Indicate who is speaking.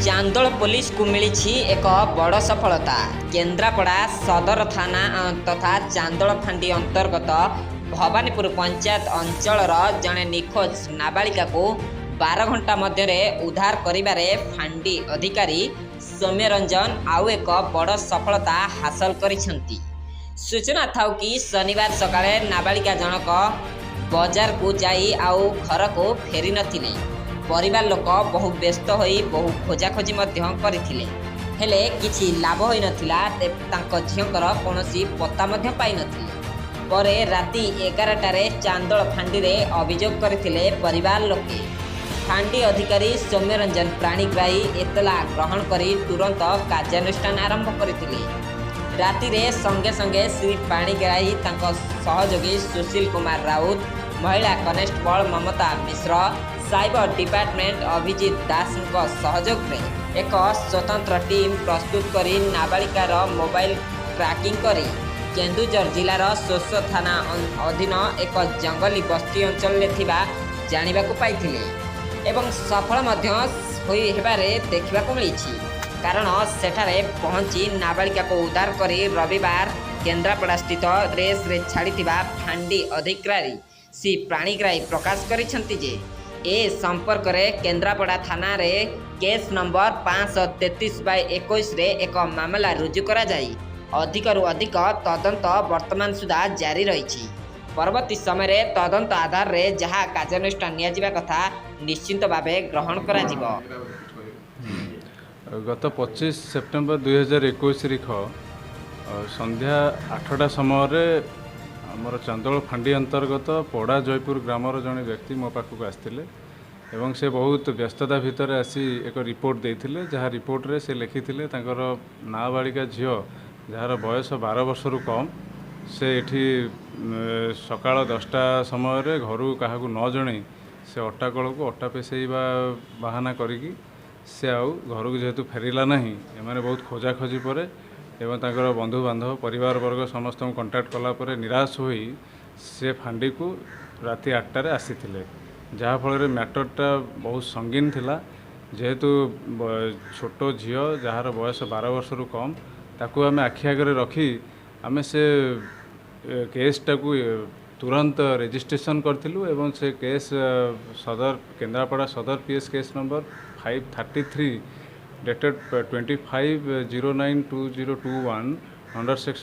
Speaker 1: ଚାନ୍ଦୋଳ ପୋଲିସକୁ ମିଳିଛି ଏକ ବଡ଼ ସଫଳତା। କେନ୍ଦ୍ରାପଡ଼ା ସଦର ଥାନା ତଥା ଚାନ୍ଦୋଳ ଫାଣ୍ଡି ଅନ୍ତର୍ଗତ ଭବାନୀପୁର ପଞ୍ଚାୟତ ଅଞ୍ଚଳର ଜଣେ ନିଖୋଜ ନାବାଳିକାକୁ 12 ଘଣ୍ଟା ମଧ୍ୟରେ ଉଦ୍ଧାର କରିବାରେ ଫାଣ୍ଡି ଅଧିକାରୀ ସୌମ୍ୟରଞ୍ଜନ ଆଉ ଏକ ବଡ଼ ସଫଳତା ହାସଲ କରିଛନ୍ତି। ସୂଚନା ଥାଉ କି, ଶନିବାର ସକାଳେ ନାବାଳିକା ଜଣକ ବଜାରକୁ ଯାଇ ଆଉ ଘରକୁ ଫେରି ନଥିଲେ। ପରିବାର ଲୋକ ବହୁ ବ୍ୟସ୍ତ ହୋଇ ବହୁ ଖୋଜାଖୋଜି ମଧ୍ୟ କରିଥିଲେ, ହେଲେ କିଛି ଲାଭ ହୋଇନଥିଲା। ତାଙ୍କ ଝିଅଙ୍କର କୌଣସି ପତ୍ତା ମଧ୍ୟ ପାଇନଥିଲେ। ପରେ ରାତି 11ଟାରେ ଚାନ୍ଦୋଳ ଫାଣ୍ଡିରେ ଅଭିଯୋଗ କରିଥିଲେ ପରିବାର ଲୋକେ। ଫାଣ୍ଡି ଅଧିକାରୀ ସୌମ୍ୟରଞ୍ଜନ ପାଣିଗ୍ରାହୀ ଏତଲା ଗ୍ରହଣ କରି ତୁରନ୍ତ କାର୍ଯ୍ୟାନୁଷ୍ଠାନ ଆରମ୍ଭ କରିଥିଲେ। ରାତିରେ ସଙ୍ଗେ ସଙ୍ଗେ ଶ୍ରୀ ପାଣିଗ୍ରାହୀ, ତାଙ୍କ ସହଯୋଗୀ ସୁଶୀଲ କୁମାର ରାଉତ, ମହିଳା କନେଷ୍ଟବଳ ମମତା ମିଶ୍ର, ସାଇବର ଡିପାର୍ଟମେଣ୍ଟ ଅଭିଜିତ ଦାସଙ୍କ ସହଯୋଗରେ ଏକ ସ୍ୱତନ୍ତ୍ର ଟିମ୍ ପ୍ରସ୍ତୁତ କରି ନାବାଳିକାର ମୋବାଇଲ ଟ୍ରାକିଂ କରି କେନ୍ଦୁଝର ଜିଲ୍ଲାର ସୋସୋ ଥାନା ଅଧୀନ ଏକ ଜଙ୍ଗଲୀ ବସ୍ତି ଅଞ୍ଚଳରେ ଥିବା ଜାଣିବାକୁ ପାଇଥିଲେ ଏବଂ ସଫଳ ମଧ୍ୟ ହୋଇ ହେବାରେ ଦେଖିବାକୁ ମିଳିଛି। କାରଣ ସେଠାରେ ପହଞ୍ଚି ନାବାଳିକାକୁ ଉଦ୍ଧାର କରି ରବିବାର କେନ୍ଦ୍ରାପଡ଼ା ସ୍ଥିତ ରେସ୍ରେ ଛାଡ଼ିଥିବା ଫାଣ୍ଡି ଅଧିକାରୀ ଶ୍ରୀ ପାଣିଗ୍ରାହୀ ପ୍ରକାଶ କରିଛନ୍ତି ଯେ, ଏ ସମ୍ପର୍କରେ କେନ୍ଦ୍ରାପଡ଼ା ଥାନାରେ କେସ୍ ନମ୍ବର 533/21ରେ ଏକ ମାମଲା ରୁଜୁ କରାଯାଇ ଅଧିକରୁ ଅଧିକ ତଦନ୍ତ ବର୍ତ୍ତମାନ ସୁଦ୍ଧା ଜାରି ରହିଛି। ପରବର୍ତ୍ତୀ ସମୟରେ ତଦନ୍ତ ଆଧାରରେ ଯାହା କାର୍ଯ୍ୟାନୁଷ୍ଠାନ ନିଆଯିବା କଥା ନିଶ୍ଚିତ ଭାବେ ଗ୍ରହଣ କରାଯିବ।
Speaker 2: ଗତ 25 ସେପ୍ଟେମ୍ବର 2021 ତାରିଖ ସନ୍ଧ୍ୟା 8ଟା ସମୟରେ ଆମର ଚାନ୍ଦୋଳ ଫାଣ୍ଡି ଅନ୍ତର୍ଗତ ପଡ଼ା ଜୟପୁର ଗ୍ରାମର ଜଣେ ବ୍ୟକ୍ତି ମୋ ପାଖକୁ ଆସିଥିଲେ ଏବଂ ସେ ବହୁତ ବ୍ୟସ୍ତତା ଭିତରେ ଆସି ଏକ ରିପୋର୍ଟ ଦେଇଥିଲେ, ଯାହା ରିପୋର୍ଟରେ ସେ ଲେଖିଥିଲେ, ତାଙ୍କର ନାବାଳିକା ଝିଅ, ଯାହାର ବୟସ 12 ବର୍ଷରୁ କମ୍, ସେ ଏଠି ସକାଳ 10ଟା ସମୟରେ ଘରୁ କାହାକୁ ନ ଜଣେଇ ସେ ଅଟା କଳକୁ ଅଟା ପେଷେଇବା ବାହାନା କରିକି ସେ ଆଉ ଘରକୁ ଯେହେତୁ ଫେରିଲା ନାହିଁ, ଏମାନେ ବହୁତ ଖୋଜାଖୋଜି ପରେ ଏବଂ ତାଙ୍କର ବନ୍ଧୁବାନ୍ଧବ, ପରିବାର ବର୍ଗ ସମସ୍ତଙ୍କୁ କଣ୍ଟାକ୍ଟ କଲା ପରେ ନିରାଶ ହୋଇ ସେ ଫାଣ୍ଡିକୁ ରାତି 8ଟାରେ ଆସିଥିଲେ। ଯାହାଫଳରେ ମ୍ୟାଟରଟା ବହୁତ ସଙ୍ଗୀନ ଥିଲା। ଯେହେତୁ ଛୋଟ ଝିଅ, ଯାହାର ବୟସ 12 ବର୍ଷରୁ କମ୍, ତାକୁ ଆମେ ଆଖି ଆଗରେ ରଖି ଆମେ ସେ କେସ୍ଟାକୁ ତୁରନ୍ତ ରେଜିଷ୍ଟ୍ରେସନ କରିଥିଲୁ ଏବଂ ସେ କେସ୍ ସଦର, କେନ୍ଦ୍ରାପଡ଼ା ସଦର PS case number 533 dated 25/09/2021 under section